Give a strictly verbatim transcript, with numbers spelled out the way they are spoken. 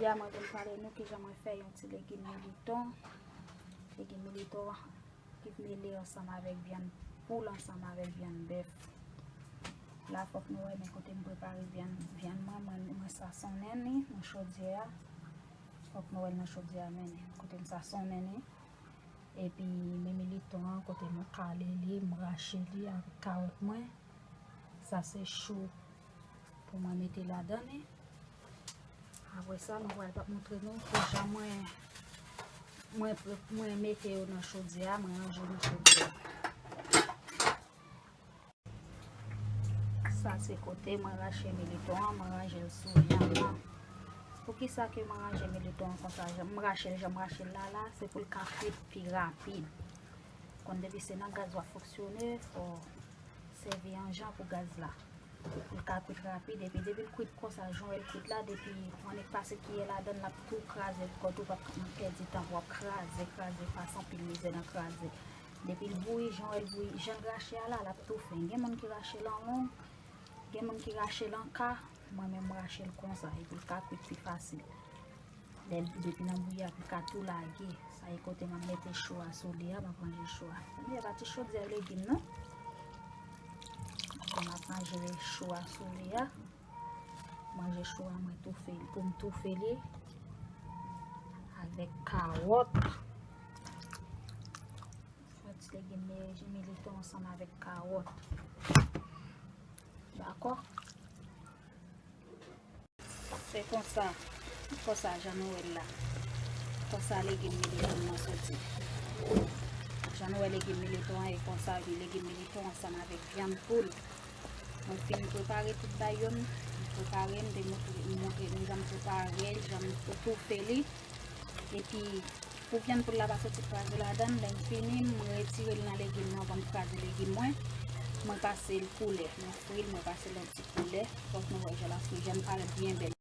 Jodi a mwen vin pale nou kijan mwen fè yon ti legim militon. Legim militon ki mele ansanm avèk vyann poul, ansanm avèk vyann bèf. La fòk nou wè men kote m prepare vyann, vyann mwen, mwen, mwen sazonnen li nan chodyè a. Fòk nou wè l nan chodyè a, men kote m sazonnen li. Epi men militon an, kote mwen kale li, m rache li avèk kawòt mwen. Sa se chou pou mwen mete ladan li. Apre sa, mwen pral montre nou kijan mwen, mwen, mwen mete yo nan chodyè a, mwen ranje nan chodyè a. Sa se kote mwen rache militon an, mwen ranje l sou vyann nan. Poukisa ke mwen ranje militon an konsa, jan m rache l, jan m rache l la la, se pou l ka kwit pi rapid. Konn depi se nan gaz w ap fonksyone, fò sèvi yon jan pou gaz la. Pou l ka kwit rapid, epi depi l kwit konsa, jan w wè l kwit la, depi w annik pase kiyè ladan l, l ap tou kraze, kò tou p ap pèdi tan, w ap kraze, kraze, pase anpil mizè nan kraze. Depi l bouyi, jan w wè l bouyi, jan l rache a la, l ap tou fen. Gen moun ki rache l an long, gen moun ki rache l an ka, mwen menm m rache l konsa, epi l ka kwit pi fasil. Lè l depi nan bouyi a, pou l ka tou lage. Sa e kote m ap mete chou a sou li a, m ap ranje chou a. Kounye a, pa ti chodyè legim non. M ap ranje chou a sou li a. Ranje chou a, mwen toufe l. Pou m toufe li avèk kawòt. Yon ti legim mele, militon ansanm avèk kawòt. Dakò? Se konsa, konsa jan nou wè l la. Konsa legim militon an soti. Jan nou wè legim militon an, e konsa li legim militon ansanm avèk vyann poul. Mwen fin prepare tout bagay yo, m prepare, m te montre, m montre nou jan m prepare l, jan m toufe li. Epi, pou vyann poul la pa soti kraze ladan l, lè m fini, m retire l nan legim nan, anvan m kraze legim mwen. Mwen pase l koulè, mwen fri l, mwen pase l yon ti koulè. Fòk nou wè jan l ap fri, jan l parèt byen bèl.